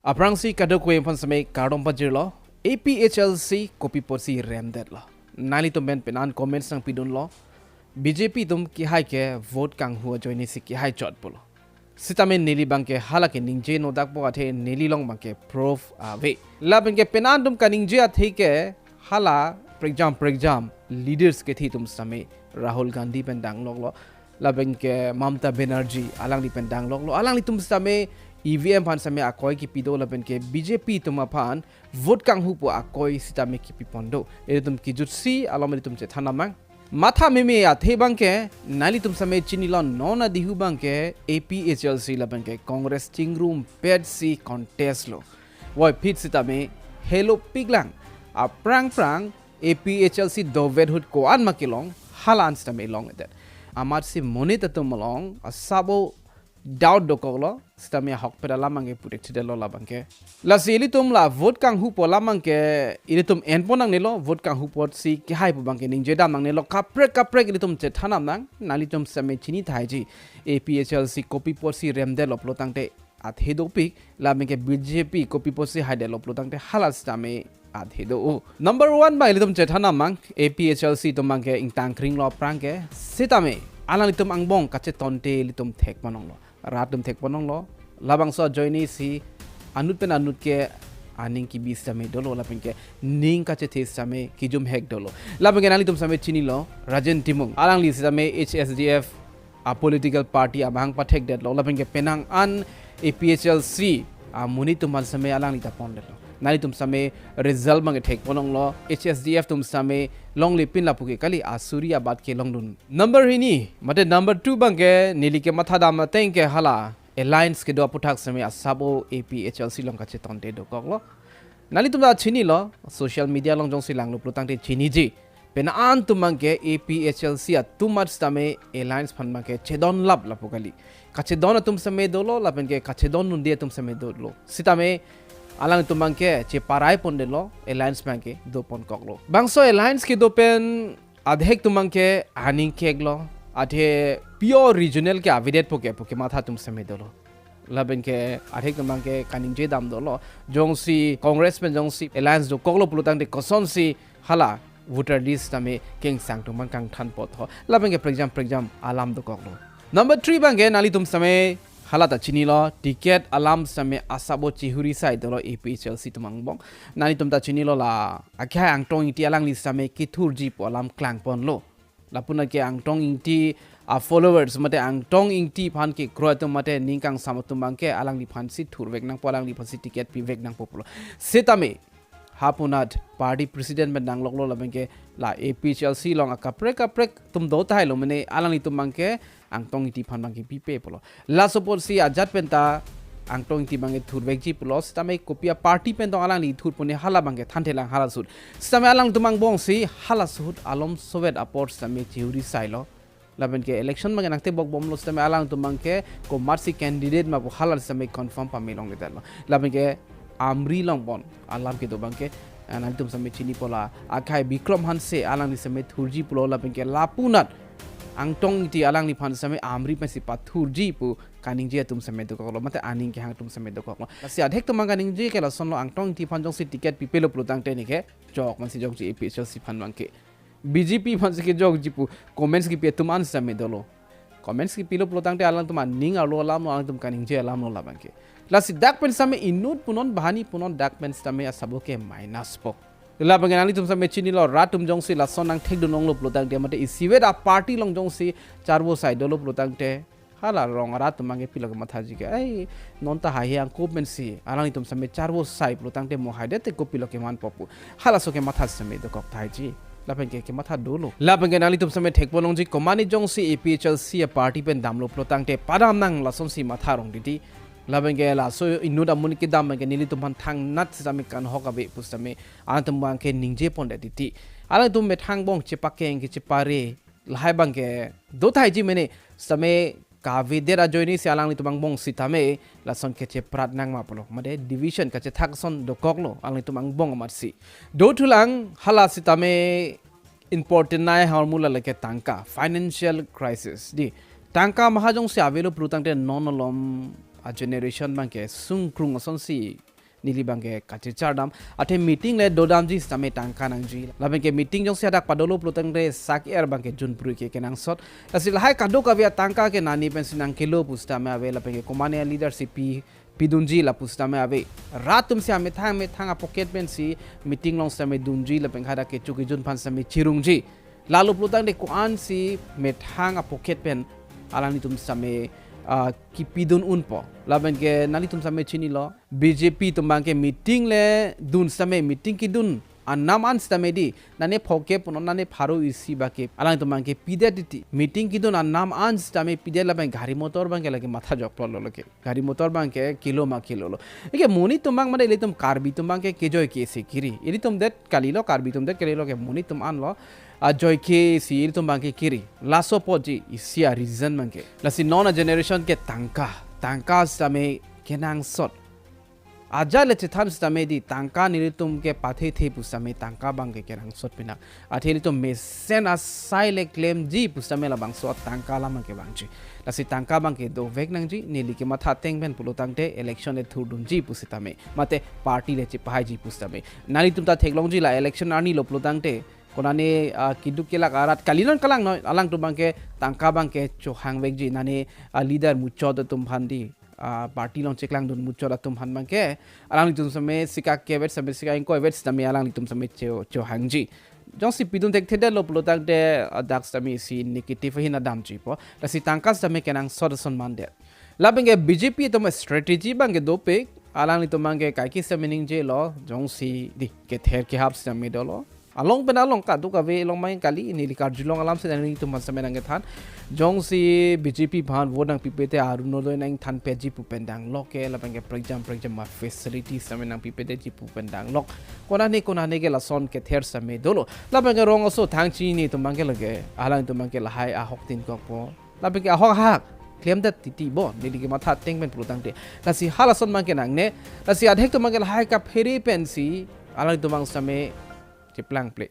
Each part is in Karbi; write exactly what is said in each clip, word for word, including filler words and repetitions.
Aphrangsi kadokave aphan sitame kardom pajirlo, A P H L C kopi apotsi remdetlo. Nanglitum pen penan comments nangpidunlo, B J P atum kehai ke vote kanghu ajoinesi kehai chot pulo. Sitame neli abangke hala keningje nodak po athe neli along abangke proof ave. Lapenke penan atum kaningje athe ke hala prekjam prekjam leaders kethe atum sitame Rahul Gandhi pen dangloklo. Lapenke Mamata Banerjee alangli pen dangloklo. Alanglitum sitame E V M aphan sitame akoi kipi do lapenke B J P atum aphan vote kanghu pu akoi sitame kipi pon do. Ilitum kejutsi alom ilitum chethan nangmang. Matha meme athe abangke nanglitum sitame chinilo, non adihu abangke A P H L C lapenke Congress chingrumpetsi contest lo. Voiphit sitame helopiklang. Aphrang phrang A P H L C dovet ahut ko-an ma kelong, hala an sitame longledet. Amatsi monit atum along asabo doubt dokoklo, sitame ahokpet alam abangke puthekthedetlo labangke. Lasi ilitum la vote kanghu pu alam abangke ilitum enpon nangnelo, vote kanghu apotsi kehai pu abangke ningjedam nangnelo, kaprek kaprek ilitum chethan nangmang. Nanglitum sitame chini thaiji, A P H L C kopi apotsi remdetlo pulotangte athe dopik, lapenke B J P kopi apotsi haidetlo pulotangte hala sitame athe do. Number one abang ilitum chethan nangmang, A P H L C atum abangke ingtang kringlo aphrangke, sitame alanglitum angbong kachetonte ilitum thekpon longlo, rat atum thekpon longlo. Labangso ajoinesi anut pen anut ke aning kebi sitame dolo, lapenke ning kachethe sitame kejumhek dolo. Lapenke nanglitum sitame chinilo, Rajen Timung, alangli sitame H S D F a political party amahang pathekdetlo, lapenke penang an A P H L C amonit atum aphan sitame alangli ta pondetlo. Nanglitum sitame result abangke thekpon longlo, H S D F atum sitame longlepin lapu ke kali, asuri abat kelongdun. Number hini mate number two abangke neli kemathadam ateng ke hala alliance kedo aputhak sitame asabo A P H L C along kachetonte dokoklo. Nanglitum ta chinilo, social media along jongsi langlo pulotangte chiniji. Penan atum abangke A P H L C atum amat sitame alliance aphan abangke chedonlap lapu kali. Kachedon atum sitame dolo, lapenke kachedon nunde atum sitame dolo. Sitame alangtum abangke cheparai pondetlo, alliance abangke doponkoklo. Bangso alliance kedo pen adhek atum abangke aning keklo, athe pure regional ke avedetpo ke pu kematha atum sitame dolo. Lapenke adhek atum abangke kaningjedam dolo. Jongsi Congress pen jongsi alliance dokoklo pulotangte kosonsi hala voter list sitame kengsang atum abang kangthanpo tho. Lapenke prekjam prekjam alam dokoklo. Number three abangke nanglitum sitame hala ta chinilo, ticket alam sitame asabo chihuri sai dolo A P H L C atum angbong. Nanglitum ta chinilo la akhai Angtong Ingti alangli sitame kethurji pu alam klangponlo. Lapu anke Angtong Ingti a followers mate Angtong Ingti aphan kekroi atum mate ning kangsam atum abangke alangliphansi thurvek nangpo, alangliphansi ticket pivek nangpo pulo. Sitame hapunat party president pen dangloklo, lapenke la A P H L C along akaprek kaprek atum do tahai lo, mane alanglitum abangke Angtong Ingti aphan abangke pipe pulo. Laso apotsi ajat penta Angtong Ingti abangke thurvekji pulo, sitame kopi a party pen tong alangli thurpo ne hala abangke thanthelang hala ahut. Sitame alangtum angbongsi hala ahut alom sovet apor sitame chihuri sailo. Lapenke election abangke nangtebok bomlo, sitame alangtum abangke komatsi candidate ma pu hala sitame confirm pame longledetlo. Lapenke Amri along pon alam kedo abangke, eh, nanglitum sitame chinipo la akhai Bikram Hanse alangli sitame thurji pulo, lapenke lapunat Angtong Ingti alangliphan sitame Amri pensi pathurji pu kaningje atum sitame dokoklo, mate aning kehang atum sitame dokoklo. Lasi adhek atum abang kaningje ke lasonlo, Angtong Ingti aphan jongsi ticket pipelo pulotangte neke chok mansi jokji A P H L C aphan abangke. B J P aphansi kejokji pu comments kipi atum an sitame dolo. Comments kipilo pulotangte alangtum aning arlo alamlo, alangtum kaningje alamlo labangke. Lasi dak pen sitame inut punon, bahani punon, dak pen sitame asabo ke minus po. Labangke nanglitum sitame chinilo, rat atum jongsi lason nangthekdun longlo pulotangte mate isivet a party along jongsi charvo sai dolo pulotangte hala rong arat atum abangke pilo kemathaji ke, ai, non ta haihe angko pensi alanglitum sitame charvo sai pulotangte mo haidette kopilo kemanpo pu. Halaso kematha sitame dokok tahai. Lapenke kematha dolo. Lapenke nanglitum sitame thekpon longji, komatne jongsi A P H L C a party pen damlo pulotangte padam nang, lasonsi matha rong titi. Lapenke laso inut amonit kedam abangke nelitum aphan thangnat sitame kanghok ave pu sitame alangtum abangke ningje pondet titi. Alangtum methang angbong chepakeng kechepare lahai abangke do tahai ji mene, sitame kavedet ajoinesi alanglitum angbong sitame lason kecheprat nangma pulo, mate division kachethak ason dokoklo alanglitum angbong amatsi. Dothulang hala sitame important nai ahormu lake tangka, financial crisis dei. Tangka maha jongsi avelo pulotangte non malom a generation abangke sungkrung asonsi Neli abangke kachechar dam. Athe meeting le dodamji sitame tangka nangji. Lapen ke meeting jongsi hadak padolo pulotangte sak er abangke June brui ke kenangsot. Lasi lahai kadokave atangka ke nani pensi nangkelo pusitame ave, lapen ke komatne leader si pi pidunji lapu sitame ave. Rat atum si amethang methang apocket pensi meeting along sitame dunji lapen hadak kecho kejun aphan sitame chirungji. Lalo pulotangte ko-an si methang apocket pen alanglitum sitame, ah, kipidun unpo. Lapen ke nanglitum sitame chinilo. B J P atum abangke meeting le dun sitame, meeting kedun anam an sitame di, nane phongke punon, nane pharo isi abangke alanglitum abangke pidet titi. Meeting kedun anam an sitame pidet lapen gari motor abangke lake matha jokplotlo lake. Gari motor abangke kelo ma kelolo. Eke monit atum abang mane ilitum Karbi atum abangke kejoi ke isi kiri. Ilitum det kalilo, Karbi atum det kalilo ke monit atum anlo. Ajoi ke isi ilitum abangke kiri. Laso apotji isi a-reason abangke. Lasi non a-generation ke tangka. Tangka sitame kenangsot. Ajat le chethan sitame di tangka nelitum ke pathethe pusitame tangka abangke kenangsot pinak. Athe ilitum mesen asai le klemji pusitame labangso tangka alam abangke vangji. Lasi tangka abangke dovek nangji, neli kematha ateng pen pulotangte election le thurdunji pusitame. Mate party le chepahaiji pusitame. Nanglitum ta theklongji la election arni lo pulotangte. Konane, ah, keduk kelak arat kalinon kalang no, alangtum abangke tangka abangke chohangvekji, nane, ah, leader muchot atum aphan di, ah, party along cheklangdun muchot atum aphan abangke alanglitum sitame sika kevet sitame sika ingkoi vet sitame alanglitum sitame cho, chohangji. Jongsi pidun thekthedetlo pulotangte, ah, dak sitame isi negative ahin adamjipo. Lasi tangka sitame kenangsot ason mandet. Lapen ke B J P atum strategy abangke dopik, alanglitum abangke kaike sitame ningjelo, jongsi di kether kehap sitame dolo. Along pen along kadokave along abang kali, neli karjulong alam si nanglitum aphan sitame nangkethan. Jongsi B J P aphan vote nangpipete Arunodoi nangthanpetji pu pen danglok ke, lapen ke prekjam prekjam a-facility sitame nangpipetji pu pen danglok. Konane konane ke lason kether sitame dolo. Lapen ke rong aso thang chini atum abangke lake, alangtum abangke lahai ahok tin kokpo. Lapen ke ahok hak klemdet titi bo, neli kematha ateng pen pulotangte. Lasi halason abangke nangne, lasi adhek atum abangke lahai kaphere pensi alanglitum abang sitame cheplangple.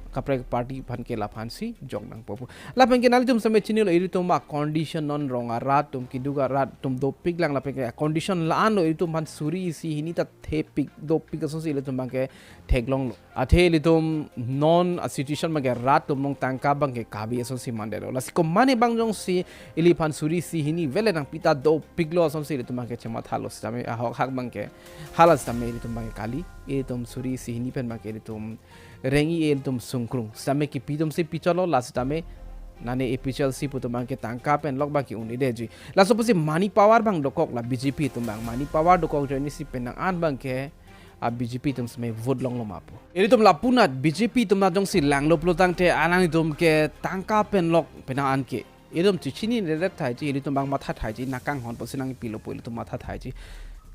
Kaprek party aphan ke laphansi jok nangpo pu. Lapen ke nanglitum sitame chinilo, ilitum a-condition non rong arat atum, keduk arat atum dopiklang, lapen ke condition la-an lo, ilitum aphan suri isi hini ta thepik dopik asonsi ilitum abangke theklonglo. Athe ilitum non a-situation abangke rat atum along tangka abangke kabi asonsi mandetlo. Lasi komatne abang jongsi iliphan suri isi hini vele nangpi ta dopiklo asonsi ilitum abangke chemathalo sitame ahok hak abangke. Hala sitame ilitum abangke kali, ilitum suri isi hini pen abangke ilitum reng-i, ilitum sungkrung. Sitame kipi atumsi pichotlo, la sitame nane A P H L C pu atum abangke tangka pen lok abangke un-edetji. Laso pusi money power abang dokok la B J P atum abang. Money power dokok ajoine si penang an abangke a-B J P atum sitame vote longlo ma pu. Ilitum lapunat B J P atum nat jongsi langlo pulotangte alanglitum ke tangka pen lok penang an ke. Ilitum chechinine det thaiji, ilitum abang matha thaiji, nangkanghon pusi nangpilo pu ilitum matha thaiji.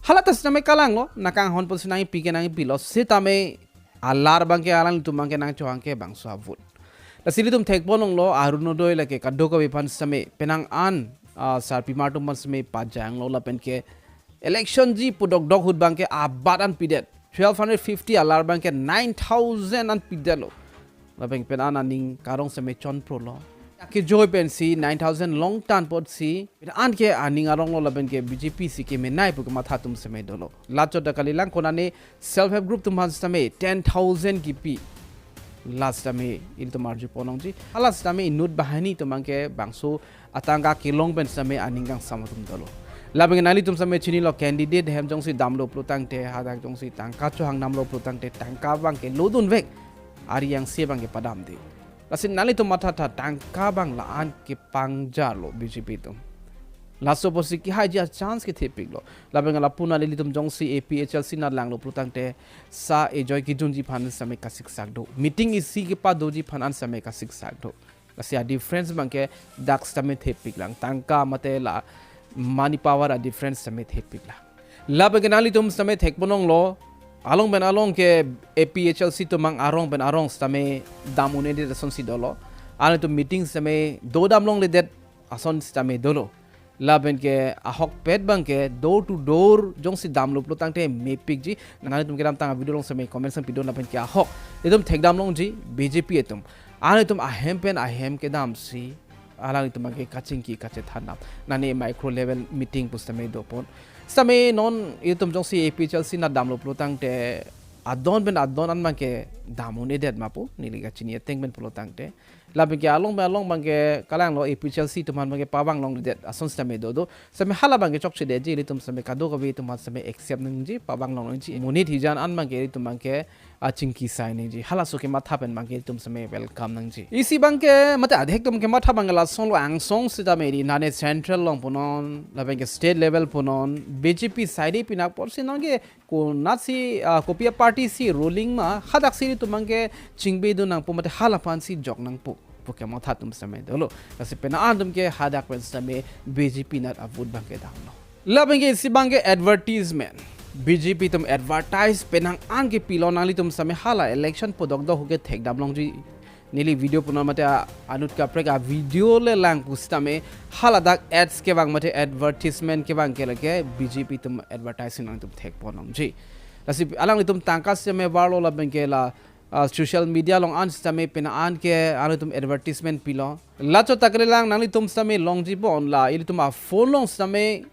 Hala ta sitame kalanglo, nangkanghon pusi nangpi ke nangpilo, sitame alar abangke alanglitum abangke nangchohang ke bangso a-vote. Lasi ilitum thekponlonglo, Arunodoi lake kadokave aphan sitame penang an, ah, sarpimar atum aphan sitame pajanglo lapen ke election ji pu dokdok ahut abangke abat an pidet. Twelve hundred fifty alar abangke nine thousand an pidetlo. Lapen pen an aning karong sitame chonprolo. Akejoi pensi nine thousand longtan apotsi pen an ke aning aronglo lapen ke B J P si kemenei pu kematha atum sitame dolo. Lachot ta kalilang, konane self help group atum aphan sitame ten thousand kipi. La sitame ilitum arjuponlongji. Hala sitame inut banghini atum abangke bangso atangka kelong pen sitame aning kangsam atum dolo. Lapen nanglitum sitame chinilo, candidate ahem jongsi damlo pulotangte, hadak jongsi tangka chohang damlo pulotangte, tangka abangke lodunvek, ari angse abangke padamde. Lasi nanglitum mathatha, tangka abang la-an kepangjarlo B J P atum. Laso apotsi kehaiji a-chance kethepiklo. Lapen lapu nanglitum jongsi A P H L C nat langlo pulotangte, sa ejoi kejunji aphan sitame kasiksak do. Meeting isi kepadoji aphan an sitame kasiksak do. Lasi a-difference abangke dak sitame thepiklang. Tangka mate la money power a-difference sitame thepiklang. Lapen nanglitum sitame thekponlonglo. Along pen along ke A P H L C atum abang arong pen arong sitame dam un-edet ason si dolo. Alanglitum meeting sitame dodam longledet ason sitame dolo. Lapen ke ahokpet abangke door to door jongsi damlo pulotangte mepikji. Nanglitum kedamtang a-video along sitame comment sitame pidun lapen ke ahok. Itum thekdamlongji B J P atum. Alanglitum ahem pen ahem kedamsi alanglitum abangke kachingki kachethan dam. Nane micro level meeting pu sitame dopon. Sitame non itum jongsi A P H L C nat damlo pulotangte adon pen adon an abangke dam un-edet ma pu neli kachini ateng pen pulotangte. Lapen ke along pen along abangke kalanglo A P H L C atum aphan abangke pavang longledet ason sitame dodo. Sitame hala abangke chokchedetji, ilitum sitame kadokave atum aphan sitame accept nangji, pavang long nangji. Monit hijan an abangke ilitum abangke achingki sai nangji. Halaso kematha pen abangke ilitum sitame welcome nangji. Isi abangke mate adhek atum kematha abangke lasonlo, angsong sitame di nane central along punon, lapen ke state level punon, B J P side pinak apotsi nangke konatsi, ah, kopi a-party si ruling ma, hadaksi ilitum abangke chingbedun nangpo mate hala aphansi jok nangpo pu kematha atum sitame dolo. Lasi penang an atum ke hadak pen sitame B J P nat a-vote abangke damlo. Lapen ke isi abangke advertisement. B J P atum advertise penang an kepilo, nanglitum sitame hala election pu dokdok ahut ke thekdam longji. Neli video punon mate a-, anut kaprek a-video le lang pusitame haladak ads kevang mate advertisement kevang ke lake B J P atum advertising nangtum thekpon longji. Lasi alanglitum tangka sitame varlo lapen ke la, ah, social media along an sitame penang an ke alanglitum advertisement pilo. Lacho takle lang nanglitum sitame longji bon la ilitum a-phone along sitame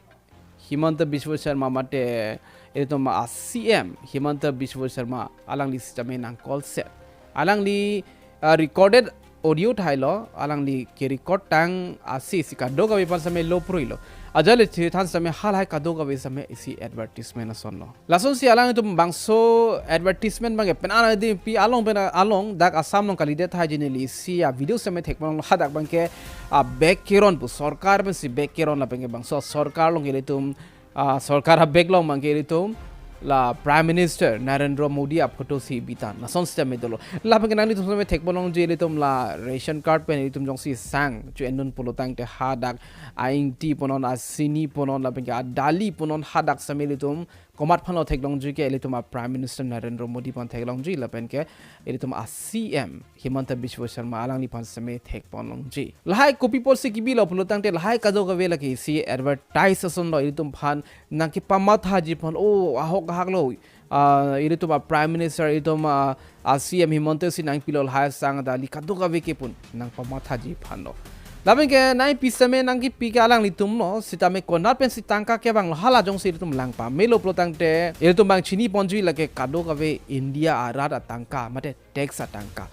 Himanta Biswa Sarma mate ilitum a-C M Himanta Biswa Sarma alangli sitame nang call set. Alangli, ah, recorded audio thailo, alangli ke-record tang asi si kadokave aphan sitame lo pruilo. Ajat le chethan sitame halahai kadokave sitame isi advertisement asonlo. Lasonsi alanglitum bangso advertisement abangke penang an adimpi along pen along dak Assam along kalidet tahai ji neli isi a-video sitame thekpon longlo, hadak abangke a-bag keron pu sorkar pensi bag keron lapen ke bangso sorkar along ke ilitum, ah, sorkar a-bag along abangke ilitum la Prime Minister Narendra Modi a-photo si bitan. Lason sitame dolo. Lapen ke nanglitum sitame thekpon longji ilitum la ration card pen ilitum jongsi sang cho-endun pulotangte hadak a-ingti punon, a-sini punon, lapen ke a-dali punon hadak sitame ilitum komat aphanlo theklongji ke ilitum a-Prime Minister Narendra Modi aphan theklongji lapen ke ilitum a-C M Himanta Biswa Sarma alangliphan sitame thekpon longji. Lahai kopi apotsi kebilo pulotangte lahai kadokave lake isi advertise asonlo, ilitum aphan nangkepamathaji aphan, o ahok ahaklo, ah, ilitum a-Prime Minister, ilitum a, a-C M Himanta si nangpilo lahai sang, dali kadokave ke pu nangpamathaji aphanlo. Lapen ke nangpi sitame nangkepi ke alanglitumlo, sitame konat pensi tangka kevanglo, hala jongsi ilitum lang pamelo pulotangte ilitum abang chiniponji lake kadokave India arat atangka mate tax atangka.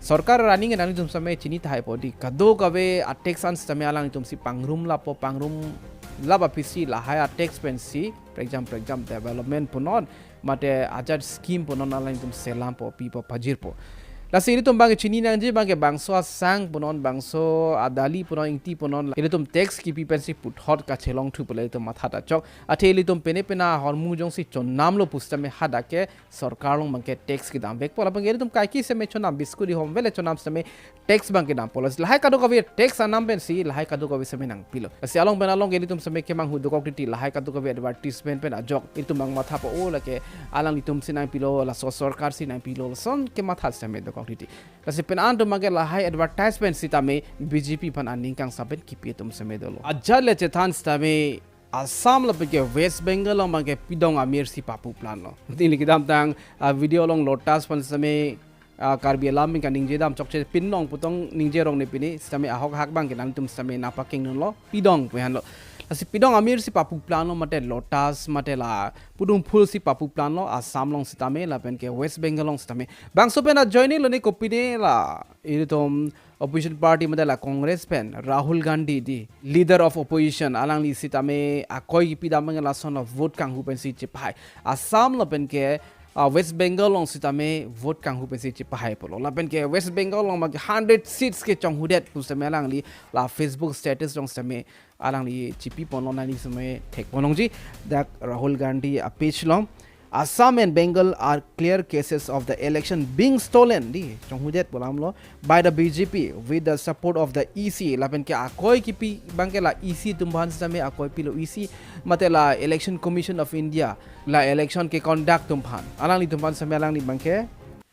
Sorkar running nanglitum sitame chini tahai po di, kadokave a-tax an sitame alanglitum si pangrum lapo, pangrum lap aphisi lahai a-tax pensi prekjam prekjam development punon mate ajat scheme punon alanglitum selampo, pipo, pajirpo. Lasi ilitum abang chini nangji abangke bangso asang punon, bangso adali punon, ingti punon, ilitum tax kipi pensi puthot kachelongthu pu le ilitum matha ta chok. Athe ilitum pene pena ahormu jongsi chonamlo pusitame hadak ke sorkar along abangke tax kedam vekpo, lapen ke ilitum kaike sitame chonam, biscuit ihom vele chonam sitame tax abangke dampo. Lasi lahai kadokave tax anam pensi lahai kadokave sitame nangpilo. Lasi along pen along ke ilitum sitame kemanghu dokok titi, lahai kadokave advertisement pen ajok ilitum abang mathapo, o lake alanglitum si nangpilo, laso sorkar si nangpilo, lason kematha sitame dokok titi. Lasi penang an atum abangke lahai advertisement sitame B J P aphan aning kangsam pen kipi atum sitame dolo. Ajat le chethan sitame Assam lapen ke West Bengal along abangke pidong amir si papu planlo. Neli kedamtang, ah, video along Lotus aphan sitame, ah, Karbi alam pen kaningje dam chokche, pinlong putong ningje rong ne pini, sitame ahok ahak abangke nangtum sitame nangpakeng dunlo, pidong pu henlo. Lasi pidong amir si papu planlo mate Lotus mate la pudum phul si papu planlo Assam along sitame lapen ke West Bengal along sitame. Bangso pen ajoine lo ne kopine la ilitum opposition party mate la Congress pen Rahul Gandhi di leader of opposition, alangli sitame akoi kipi dam abang lason lo vote kanghu pensi chepahai. Assam lapen ke, ah, West Bengal along sitame vote kanghu pensi chepahai pulo. Lapen ke West Bengal along abangke hundred seats ke chonghudet pu sitame alangli la Facebook status along sitame alangli chipi ponlo, nangli sitame thekpon longji dak Rahul Gandhi a-page along. Assam and Bengal are clear cases of the election being stolen, di chonghudet pu alamlo, by the B J P with the support of the E C. Lapen ke akoi kipi abangke la E C atum aphan sitame akoi pilo, E C mate la Election Commission of India, la election ke-conduct atum aphan, alanglitum aphan sitame alangli abangke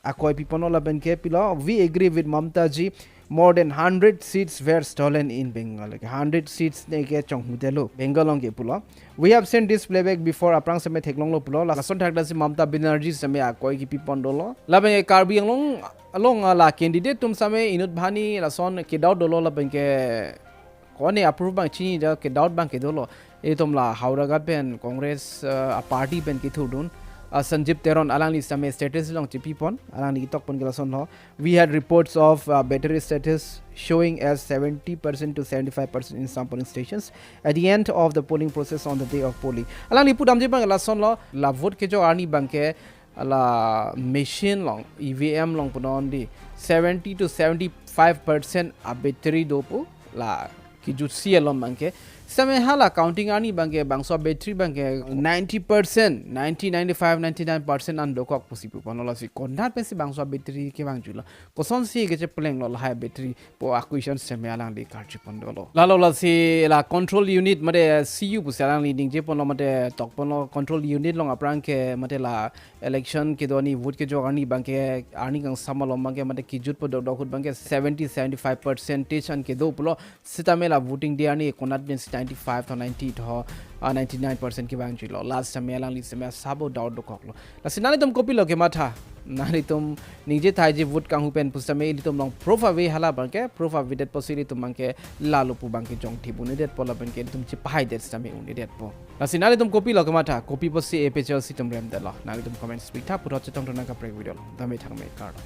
akoi piponlo lapen ke pilo, "We agree with Mamta ji, more than hundred seats were stolen in Bengal." Ke hundred seats ne ke chonghudetlo Bengal along ke pulo. "We have seen this playback before," aphrang sitame theklonglo pulo. Lason thakdak si Mamta Banerjee sitame akoi kipi pon dolo. Lapen ke Karbi Anglong along la candidate atum sitame inut banghini lason kedo dolo lapen ke Kone approve abang chini da ke doubt abang kedolo. Itum la Howraghat pen Congress, uh, a party pen kethurdun, uh, Sanjib Teron alangli sitame status along chepipon, alangli ketokpon ke lasonlo. We had reports of, uh, battery status showing as seventy percent to seventy-five percent in some polling stations at the end of the polling process on the day of polling. Alangli pudamji abang lasonlo, la vote kejok arni abangke la machine along, E V M along punon di seventy to seventy-five percent a battery do pu la kejutsi along abangke. Sitame hala counting arni abangke bangso battery abangke ninety percent, ninety, ninety-five, ninety-nine percent an dokok pusi puponlo, lasi konat pensi bangso battery kevangjulo. Kosonsi kecheplenglo lahai battery pu a question sitame alangli karjupon dolo. Lalo lasi la control unit mate C U pusi alangli ningjeponlo mate tokponlo, control unit along aphrang ke mate la election kedo arni vote kejok arni abangke arni kangsam along abangke mate kejutpo dokdok ahut abangke seventy, seventy-five percentage an kedo pulo, sitame la voting day arni konat pensi ninety-five tho ninety tho, ah, ninety-nine percent kevangjulo. Lasi sitame alangli sitame sabo doubt dokoklo. Lasi nanglitum kopilo kematha? Nanglitum ningje thaiji vote kanghu pen pusitame ilitum along proof ave, hala abangke proof avedet pusi ilitum abangke lalo pu abangke jongthip un-edetpo, la abangke ilitum chepahaidet sitame un-edetpo. Lasi nanglitum kopilo kematha? Kopi pusi A P H L C atum remdetlo? Nanglitum comments pitha, puthot chetongthu nang kaprek video along. Dame thangme, kardom.